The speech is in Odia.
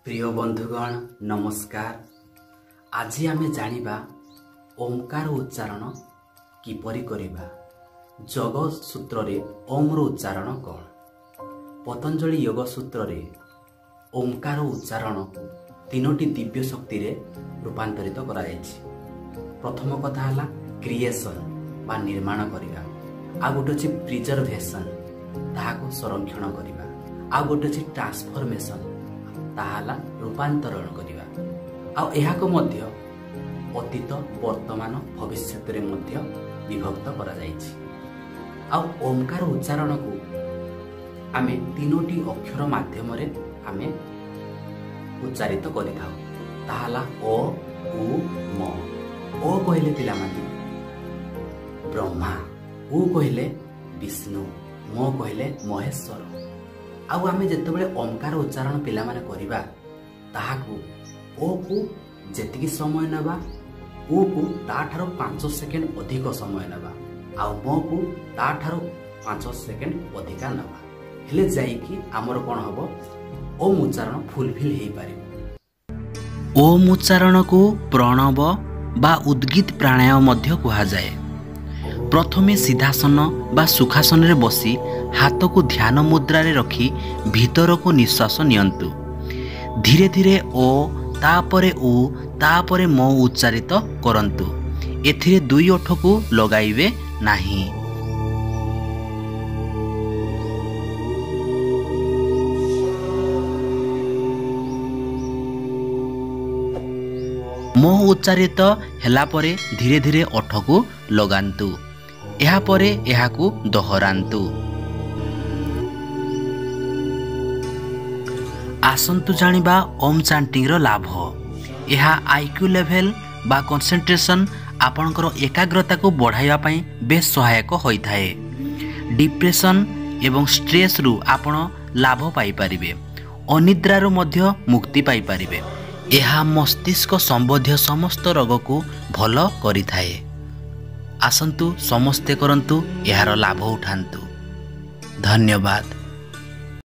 ପ୍ରିୟ ବନ୍ଧୁଗଣ ନମସ୍କାର। ଆଜି ଆମେ ଜାଣିବା ଓମ୍କାର ଉଚ୍ଚାରଣ କିପରି କରିବା। ଯୋଗ ସୂତ୍ରରେ ଓମ୍ର ଉଚ୍ଚାରଣ କ'ଣ? ପତଞ୍ଜଳି ଯୋଗ ସୂତ୍ରରେ ଓମ୍କାର ଉଚ୍ଚାରଣକୁ ତିନୋଟି ଦିବ୍ୟ ଶକ୍ତିରେ ରୂପାନ୍ତରିତ କରାଯାଇଛି। ପ୍ରଥମ କଥା ହେଲା କ୍ରିଏସନ୍ ବା ନିର୍ମାଣ କରିବା, ଆଉ ଗୋଟେ ଅଛି ପ୍ରିଜର୍ଭେସନ୍, ତାହାକୁ ସଂରକ୍ଷଣ କରିବା, ଆଉ ଗୋଟେ ଅଛି ଟ୍ରାନ୍ସଫର୍ମେସନ୍, ତାହା ହେଲା ରୂପାନ୍ତରଣ କରିବା। ଆଉ ଏହାକୁ ମଧ୍ୟ ଅତୀତ, ବର୍ତ୍ତମାନ, ଭବିଷ୍ୟତରେ ମଧ୍ୟ ବିଭକ୍ତ କରାଯାଇଛି। ଆଉ ଓମ୍କାର ଉଚ୍ଚାରଣକୁ ଆମେ ତିନୋଟି ଅକ୍ଷର ମାଧ୍ୟମରେ ଆମେ ଉଚ୍ଚାରିତ କରିଥାଉ। ତାହା ହେଲା ଅ, ଉ, ମ। ଅ କହିଲେ ପିଲାମାନେ ବ୍ରହ୍ମା, ଉ କହିଲେ ବିଷ୍ଣୁ, ମ କହିଲେ ମହେଶ୍ୱର। ଆଉ ଆମେ ଯେତେବେଳେ ଓମ୍କାର ଉଚ୍ଚାରଣ ପିଲାମାନେ କରିବା, ତାହାକୁ ଓକୁ ଯେତିକି ସମୟ ନେବା, ଉକୁ ତାଠାରୁ 5 ସେକେଣ୍ଡ ଅଧିକ ସମୟ ନେବା, ଆଉ ମକୁ ତାଠାରୁ 5 ସେକେଣ୍ଡ ଅଧିକା ନେବା, ହେଲେ ଯାଇକି ଆମର କ'ଣ ହେବ, ଓମ୍ ଉଚ୍ଚାରଣ ଫୁଲଫିଲ୍ ହେଇପାରିବ। ଓମ୍ ଉଚ୍ଚାରଣକୁ ପ୍ରଣବ ବା ଉଦ୍ଗୀତ ପ୍ରାଣାୟାମ ମଧ୍ୟ କୁହାଯାଏ। ପ୍ରଥମେ ସିଦ୍ଧାସନ ବା ସୁଖାସନରେ ବସି ହାତକୁ ଧ୍ୟାନ ମୁଦ୍ରାରେ ରଖି ଭିତରକୁ ନିଶ୍ୱାସ ନିଅନ୍ତୁ। ଧୀରେ ଧୀରେ ଓ, ତାପରେ ଉ, ତାପରେ ମ ଉଚ୍ଚାରିତ କରନ୍ତୁ। ଏଥିରେ ଦୁଇ ଓଠକୁ ଲଗାଇବେ ନାହିଁ। ମ ଉଚ୍ଚାରିତ ହେଲା ପରେ ଧୀରେ ଧୀରେ ଓଠକୁ ଲଗାନ୍ତୁ। ଏହାପରେ ଏହାକୁ ଦୋହରାନ୍ତୁ। ଆସନ୍ତୁ ଜାଣିବା ଓମ୍ ଚାଣ୍ଟିଂର ଲାଭ। ଏହା ଆଇକ୍ୟୁ ଲେଭେଲ ବା କନସେନ୍ଟ୍ରେସନ୍, ଆପଣଙ୍କର ଏକାଗ୍ରତାକୁ ବଢ଼ାଇବା ପାଇଁ ବେଶ ସହାୟକ ହୋଇଥାଏ। ଡିପ୍ରେସନ୍ ଏବଂ ଷ୍ଟ୍ରେସ୍ରୁ ଆପଣ ଲାଭ ପାଇପାରିବେ। ଅନିଦ୍ରାରୁ ମଧ୍ୟ ମୁକ୍ତି ପାଇପାରିବେ। ଏହା ମସ୍ତିଷ୍କ ସମ୍ବନ୍ଧୀୟ ସମସ୍ତ ରୋଗକୁ ଭଲ କରିଥାଏ। ଆସନ୍ତୁ ସମସ୍ତେ କରନ୍ତୁ, ଏହାର ଲାଭ ଉଠାନ୍ତୁ। ଧନ୍ୟବାଦ।